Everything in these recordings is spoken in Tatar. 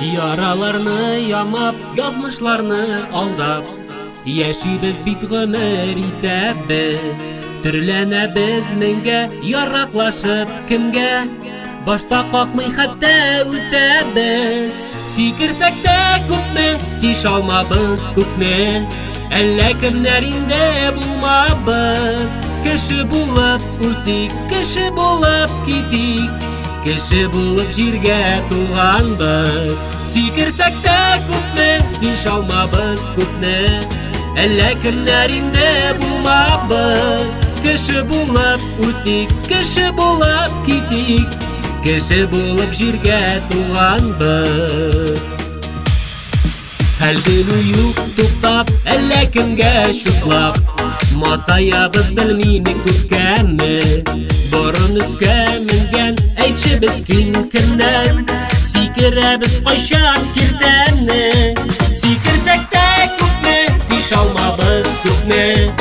Яраларны ямап, язмышларны алдап, Яшибез бит гомер итәбез. Төрләнәбез меңгә, яраклашып кемгә? Башта какмый хәтта үтәбез. Сикерсәк тә күпме, тиш алмабыз күкне. Әллә кемнәр инде булмабыз. Кеше булып үтик, кеше булып китик. Кеше булып җиргә туганбыз. Сикерсәк тә күпме, тиш алмабыз күпне. Әллә кемнәр инде булмабыз. Кеше булып үтик, кеше булып китик. Кеше булып җиргә туганбыз. Хәл белү юк туктап, әллә кемгә чутлап. Масаябыз белмиме күпкәме? Борын өскә менгән, әйтче без кин кемнән? Сикерәбез кайчан киртәне? Сикерсәк тә күпме, тиш алмабыз күпме?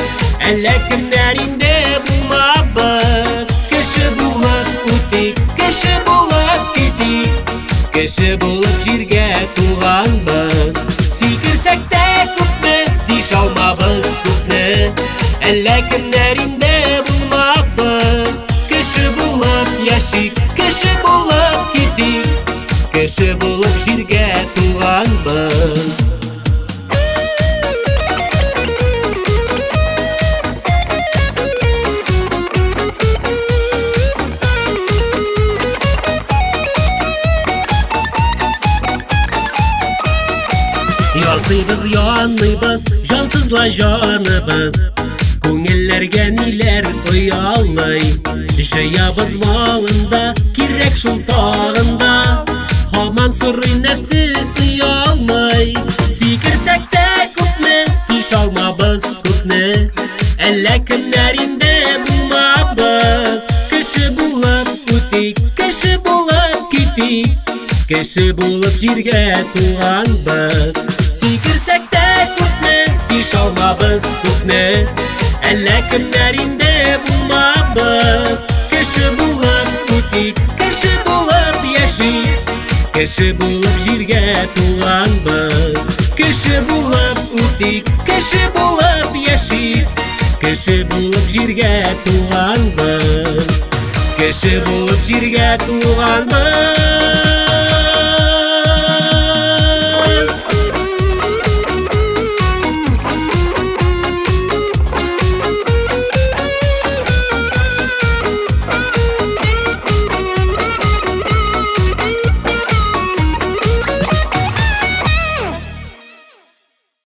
Әллә кемнәр инде булмабыз? Кеше булып үтик, кеше булып китик. Кеше булып җиргә туганбыз. Сикерсәк тә күпме, тиш алмабыз күпне. Әллә кемнәр инде булмабыз. Кеше булып яшик, кеше булып китик. Кеше булып җиргә туганбыз. Ярсыйбыз, яныйбыз, җансызла җаныбыз. Күңелләргә ниләр оялый. Җыябыз малында, кирәк шул тагында. Хаман сорый нәфсе оялмый. Сикерсәк тә күпме, тиш алмабыз күпне. Әллә кемнәр инде булмабыз. Кеше булып үтик, кеше булып китик. Кеше булып җиргә туганбыз. Сикерсәк тә күпме, тиш алмабыз күпне. Әллә кемнәр инде булмабыз. Кеше булып үтик, кеше булып яшик. Кеше булып җиргә туганбыз. Кеше булып үтик, кеше булып яшик. Кеше булып җиргә туганбыз. Кеше булып җиргә туганбыз.